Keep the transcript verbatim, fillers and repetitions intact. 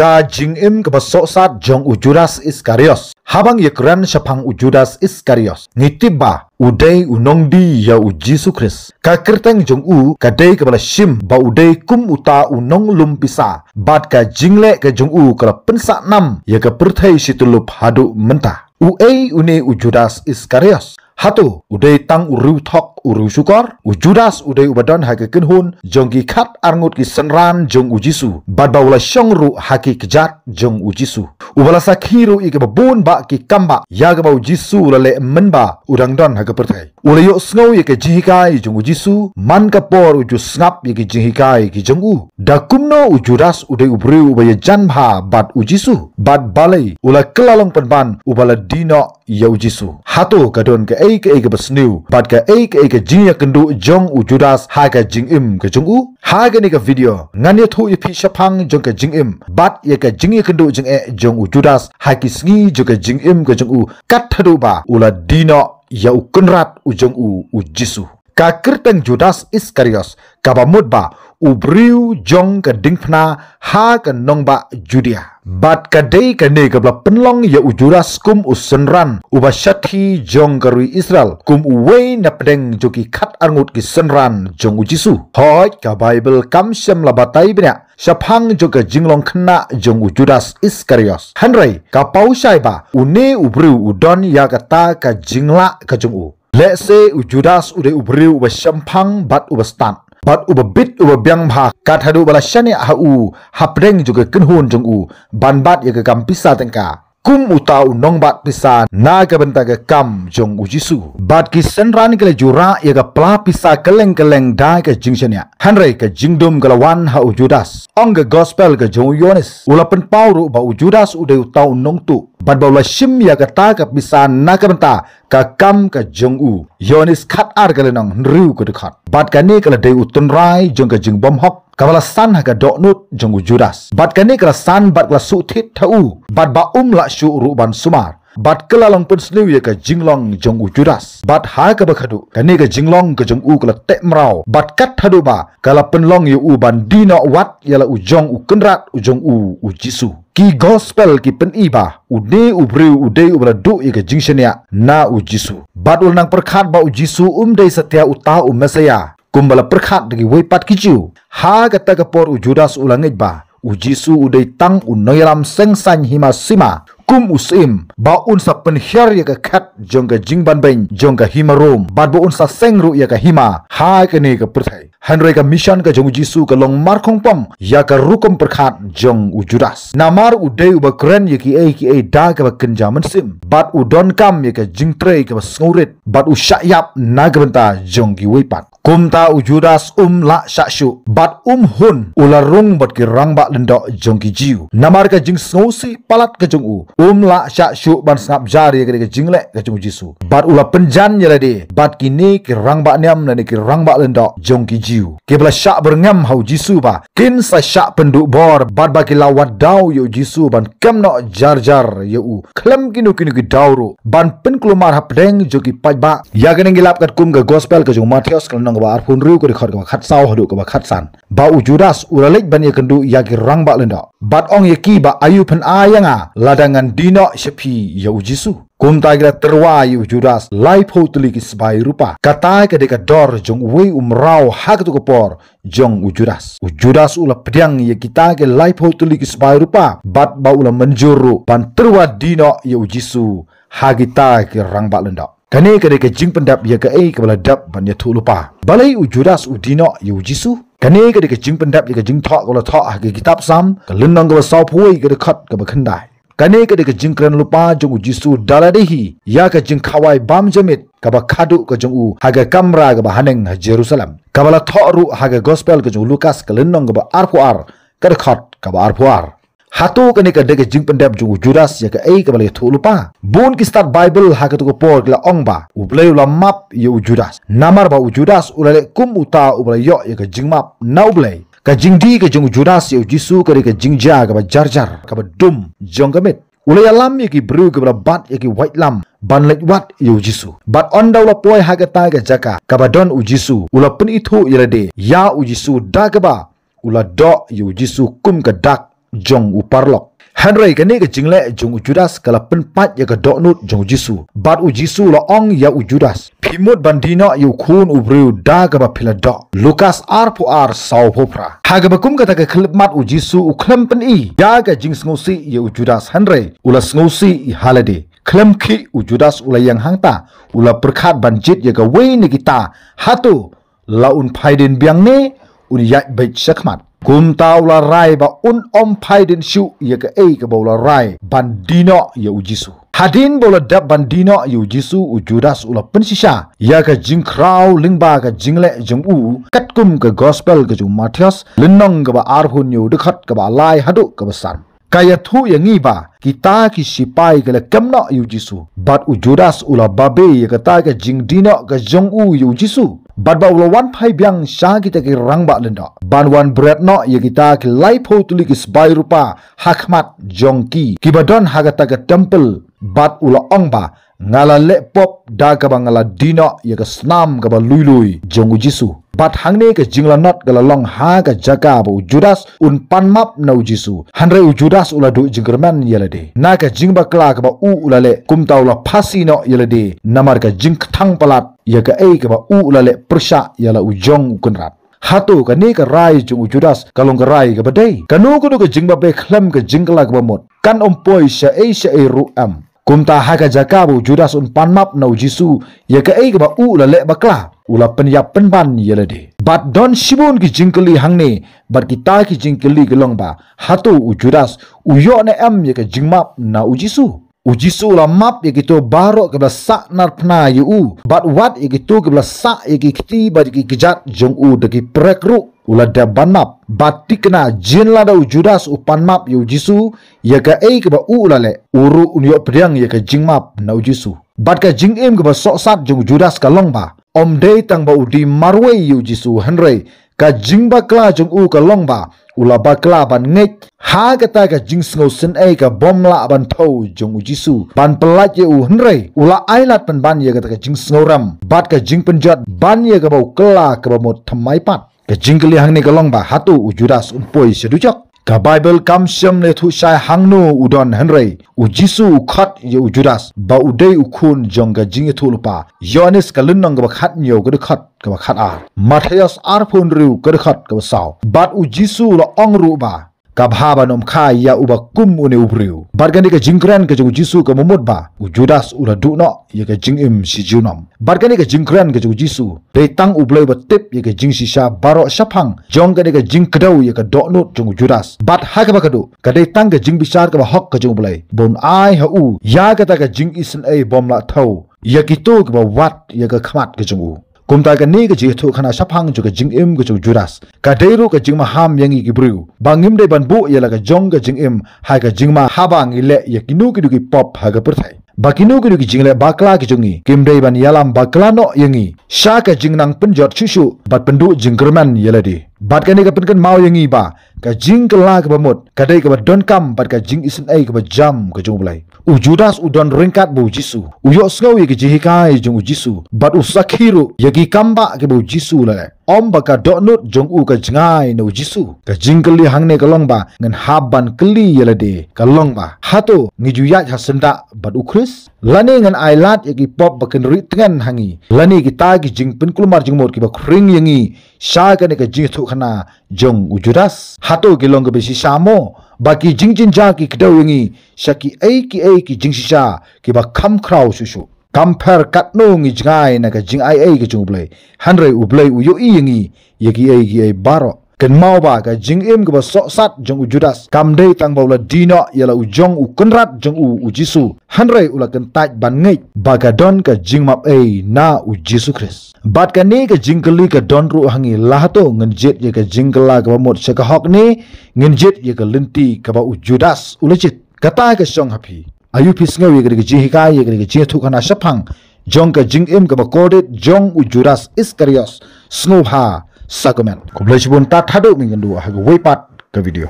Ka jingim kaba sohsat jong u Judas Iskariot. Haba ngi ïakren shaphang u Judas Iskariot, ngi tip ba u dei u nongdie ïa u Jisu Khrist. Ka kyrteng jong u ka dei kaba la shim ba u dei kum uta u nonglum pisa, bad ka jingleh ka jong u ka la pynsah nam ïa ka pyrthei shi tyllup haduh mynta. Uei une u Judas Iskariot? Hato u dei tang u riewthok, u riewshukor? U Judas u dei uba don ha ka kynhun jong ki khatar ngut ki synran jong u Jisu, bad ba u la shong ruh ha ki kjat jong u Jisu, uba la sakhi ruh ïa kiba bun bah ki kambah ïa kaba u Jisu u la leh mynba u dang don ha ka pyrthei. U la ïohsngew ïa ka jinghikai jong u Jisu man ka por u ju sngap ïa ki jinghikai ki jong u. Da kumno u Judas u dei u briew uba ïajan bha bad u Jisu, bad balei u la kylla long pynban uba la die noh ïa u Jisu? Hato ka don kaei kaei kaba sniew bad kaei kaei ka jingïakynduh jong u Judas ha ka jingim ka jong u? Ha kane ka video ngan ïathuh ïa phi shaphang jong ka jingim bad ïa ka jingïakynduh jingeh jong u Judas ha ki sngi jong ka jingim ka jong u, kat haduh ba u la die noh ïa u Kynrad u jong u, u Jisu. Ka kyrteng Judas Iskariot kaba mut ba u briew jong ka diengphna ha ka nongbah Judia. Bad ka dei kane kaba la pynlong ïa u Judas kum u synran uba shathie jong ka ri Israel, kum uwei na pdeng jong ki khatar ngut ki synran jong u Jisu. Hooid, ka Baibl kam shym la batai bniah shaphang jong ka jinglong khynnah jong u Judas Iskariot. Hynrei ka paw shai ba une u briew u don ïa kata ka jinglah ka jong u. Lehse u Judas u dei u briew uba shemphang bad uba stad, bad uba bit uba biang bha, kat haduh ba la shaniah ha u hapdeng jong ka kynhun jong u ban bat ïa ka kam pisa tyngka, kum uta u nongbat pisa na ka bynta ka kam jong u Jisu. Bad ki synran ki la ju rah ïa ka pla pisa kylleng kylleng da ka jingshaniah. Hynrei ka jingdum ka la wan ha u Judas. Ong ka gospel ka jong u Ïoannis, u la pynpaw ruh ba u Judas u dei uta u nongtuh, bad ba u la shim ïa kata ka pisa na ka bynta ka kam ka jong u. Ïoannis khatar ka lynnong hynriew ka dkhot. Bad kane ka la dei u tynrai jong ka jingbymhok kaba la san ha ka dohnud jong u Judas. Bad kane ka la san bad ka la suh thied ha u, bad ba um lah shuh ruh ban sumar. Bad ka la long pynsniew ïa ka jinglong jong u Judas. Bad ha kaba khadduh kane ka jinglong ka jong u ka la teh mraw, bad kat haduh ba ka la pynlong ïa u ban die noh wat ïa la u jong u Kynrad u jong u, u Jisu. Ki gospel ki pyni ba une u briew u dei uba la duh ïa ka jingshaniah na u Jisu. Bad u la nang pyrkhat ba u Jisu um dei satia uta u Messaïah, kumba la pyrkhat da kiwei pat ki Jiw. Ha kata ka por u Judas u la ngeit ba u Jisu u dei tang u nongïalam seng saiñ hima sima, kum u Syiem, ba un sa pynhiar ïa ka khet jong ka jingbanbeiñ jong ka hima Rom, bad ba un sa seng ruh ïa ka hima ha kane ka pyrthei. Hynrei ka mission ka jong u Jisu ka long markhongpong ïa ka rukom pyrkhat jong u Judas. Namar u dei uba kren ïa kiei kiei da kaba kynja mynsiem, bad u donkam ïa ka jingtrei kaba sngewrit, bad u shah ïap na ka bynta jong kiwei pat. Kumta u Judas um lah shah shuh, bad um hun u la rung bad ki rangbah lyngdoh jong ki Jiw. Namar ka jingsngewsih palat ka jong u, um lah shah shuh ban sngap jar ïa ka jingleh ka jong u Jisu. Bad u la pynjan ïa lade bad kine ki rangbah niam lane ki rangbah lyngdoh jong ki Jiw, kiba la shah byrngem ha u Jisu ba kin sa shah pynduh bor, bad ba ki la wad daw ïa u Jisu ban kem noh jar jar ïa u khlem kino kino ki daw ruh, ban pynkulmar hapdeng jong ki paidbah. Ïa kane ngi lap katkum ka gospel ka jong u Mathaios ka lynnong kaba arphew hynriew ka dkhot kaba khatsaw haduh kaba khatsan, ba u Judas u la leit ban ïakynduh ïa ki rangbah lyngdoh, bad ong ïa ki ba aïu phin ai ïa nga lada ngan die noh sha phi ïa u Jisu. Kumta ki la tyrwa ïa u Judas laiphew tylli ki sbai rupa. Kata ka dei ka dor jong uwei u mraw ha kato ka por jong u Judas. U Judas u la pdiang ïa kita ki laiphew tylli ki sbai rupa, bad ba u la mynjur ruh ban tyrwa die noh ïa u Jisu ha kita ki rangbah lyngdoh. Kane ka dei ka jingpyndep ïa kaei kaba la dep ban ïathuh lypa. Balei u Judas u die noh ïa u Jisu? Kane ka dei ka jingpyndep ïa ka jingthoh kaba la thoh ha ka kitab Salm, ka lynnong kaba sawphew wei ka dkhot kaba khyndai. Kane ka dei ka jingkren lypa jong u Jisu da lade hi ïa ka jingkhawai bymjukut kaba khadduh ka jong u ha ka kamra kaba haneng ha Jerusalem, kaba la thoh ruh ha ka gospel ka jong u Lukas ka lynnong kaba arphew ar ka dkhot kaba arphew ar. Hato kane ka dei ka jingpyndep jong u Judas ïa kaei kaba la ïathuh lypa? Bun ki stad Baibl ha kato ka por ki la ong ba U Blei u la map ïa u Judas, namar ba u Judas u la leh kum uta uba la ïoh ïa ka jingmap na U Blei. Ka jingdie ka jong u Judas ïa u Jisu ka dei ka jingjia kaba jar jar, kaba dum jong ka miet. U la ïalam ïa ki briew kiba la bat ïa ki waitlam ban leit wad ïa u Jisu. Bad ynda u la poi ha kata ka jaka kaba don u Jisu, u la pynithuh ïa lade ïa u Jisu da kaba u la doh ïa u Jisu kum ka dak jong u paralok. Hynrei kane ka jingleh jong u Judas ka la pynpait ïa ka dohnud jong u Jisu. Bad u Jisu u la ong ïa u Judas, phi mut ban die noh ïa u Khun u briew da kaba phi la doh. Lukas arphew ar, sawphew phra. Ha kaba kum kata ka khyllipmat u Jisu u khlem pyni ïa ka jingsngewsih ïa u Judas, hynrei u la sngewsih ïa lade. Khlem khih u Judas u la ïeng hangta, u la pyrkhat ban jied ïa kawei na kita, hato la un phai dien biang ne un ïaid beit shakhmat. Kumta u la rai ba un ym phai dien shuh ïa kaei kaba u la rai ban die noh ïa u Jisu. Hadien ba u la dep ban die noh ïa u Jisu, u Judas u la pynshisha ïa ka jingkhraw lyngba ka jingleh jong u, katkum ka gospel ka jong u Mathaios, lynnong kaba arphew hynñiew, dkhot kaba lai haduh kaba san. Ka ïathuh ïa ngi ba kita ki sipai ki la kem noh ïa u Jisu. Bad u Judas u la babe ïa kata ka jingdie noh ka jong u ïa u Jisu. Bad ba u la wan phai biang sha kita ki rangbah lyngdoh ban wan bret noh ïa kita ki laiphew tylli ki sbai rupa ha khmat jong ki, kiba don ha kata ka templ. Bad u la ong ba, nga la leh pop da kaba nga la die noh ïa ka snam kaba lui lui jong u Jisu. Bad hangne ka jinglanot ka la long ha ka jaka ba u Judas un pan map na u Jisu. Hynrei u Judas u la duh jingkyrmen ïa lade na ka jingbakla kaba u u la leh, kumta u la phasi noh ïa lade namar ka jingkthang palat ïa kaei kaba u u la leh pyrshah ïa la u jong u kynrad. Hato kane ka rai jong u Judas ka long ka rai kaba dei? Kano kano ka jingbabe khlem ka jingkylla kaba mut kan ym poi shaei shaei ruh em. Kumta ha ka jaka ba u Judas un pan map na u Jisu ïa kaei kaba u u la leh bakla, u la pynïap pynban ïa lade. Bad don shibun ki jingkylli hangne, bad kita ki jingkylli ki long ba, hato u Judas u ïoh ne em ïa ka jingmap na u Jisu? U Jisu u la map ïa kito baroh kiba la sah narphna ïa u, bad wat ïa kito kiba la sah ïa ki kti bad ïa ki kjat jong u da ki prek ruh u la dep ban map. Bad thikna, jin lada u Judas u pan map ïa u Jisu ïa kaei kaba u u la leh, u ruh un ïoh pdiang ïa ka jingmap na u Jisu. Bad ka jingim kaba sohsat jong u Judas ka long ba, ym dei tang ba u die marwei ïa u Jisu, hynrei ka jingbakla jong u ka long ba u la bakla ban ngeit ha kata ka jingsngewsynei ka bym lah ban thew jong u Jisu ban pyllait ïa u, hynrei u la ailad pynban ïa kata ka jingsngewrem bad ka jingpynjot ban ïa kaba u kylla kaba mut thymmai pat. Ka jingkylli hangne ka long ba, hato u Judas un poi sha dujok? Ka Baibl kam shym la ïathuh shai hangno u don, hynrei u Jisu u khot ïa u Judas ba u dei u khun jong ka jingïathuhlypa. Ïoannis ka lynnong kaba khathynñiew, ka dkhot kaba khatar. Mathaios arphew hynriew, ka dkhot kaba saw. Bad u Jisu u la ong ruh ba, ka bha ban ym kha ïa uba kum une u briew. Bad kane ka jingkren ka jong u Jisu ka mut ba u Judas u la duh noh ïa ka jingim shi junom. Bad kane ka jingkren ka jong u Jisu, dei tang U Blei uba tip ïa ka jingshisha baroh shaphang jong kane ka jingkdew ïa ka dohnud jong u Judas. Bad ha kaba khatduh, ka dei tang ka jingbishar kaba hok ka jong U Blei ba un ai ha u ïa kata ka jingisynei bym lah thew ïa kito kiba wad ïa ka khmat ka jong u. Kumta kane ka jingïathuhkhana shaphang jong ka jingim ka jong u Judas ka dei ruh ka jingmaham ïa ngi ki briew ba ngim dei ban buh ïa la ka jong ka jingim ha ka jingma haba ngi leh ïa kino kino ki pop ha ka pyrthei. Ba kino kino ki jingleh bakla ki jong ngi kim dei ban ïalam bakla noh ïa ngi sha ka jingnang pynjot shuh shuh bad pynduh jingkyrmen ïa lade. Bad kane ka pynkynmaw ïa ngi ba ka jingkylla kaba mut ka dei kaba donkam bad ka jingisynei kaba jam ka jong U Blei. U Judas u don ryngkat bad u Jisu. U ïohsngew ïa ki jinghikai jong u Jisu bad u sakhi ruh ïa ki kambah kiba u Jisu u la leh. Ym ba ka dohnud jong u ka jngai na u Jisu. Ka jingkylli hangne ka long ba ngan hap ban kylli ïa lade, ka long ba, hato ngi ju ïaid ha syndah bad u Khrist? Lane ngan ailad ïa ki pop ba kin rieh tngen ha ngi? Lane kita ki jingpynkulmar jingmut kiba khring ïa ngi sha kane ka jingïathuhkhana jong u Judas, hato ki long kiba shisha mo ba ki jingjynjar ki kdew ïa ngi sha kiei kiei ki jingshisha kiba kham khraw shuh shuh? Kam pher katno ngi jngai na ka jingaiei ka jong U Blei, hynrei U Blei u ïohi ïa ngi ïa kiei kiei baroh. Kynmaw ba ka jingim kaba sohsat jong u Judas kam dei tang ba u la die noh ïa la u jong u kynrad jong u, u Jisu, hynrei u la kyntait ban ngeit ba ka don ka jingmap ei na u Jisu Khrist. Bad kane ka jingkylli ka don ruh ha ngi, la hato ngin jied ïa ka jingkylla kaba mut sha ka hok ne ngin jied ïa ka lynti kaba u Judas u la jied? Kata ka shong ha phi. Aïu phi sngew ïa kane ka jinghikai, ïa kane ka jingïathuhkhana shaphang jong ka jingim kaba kordit jong u Judas Iskariot? Sngewbha sa comment. Khublei shibun, tad haduh ngin ïakynduh ha kawei pat ka video.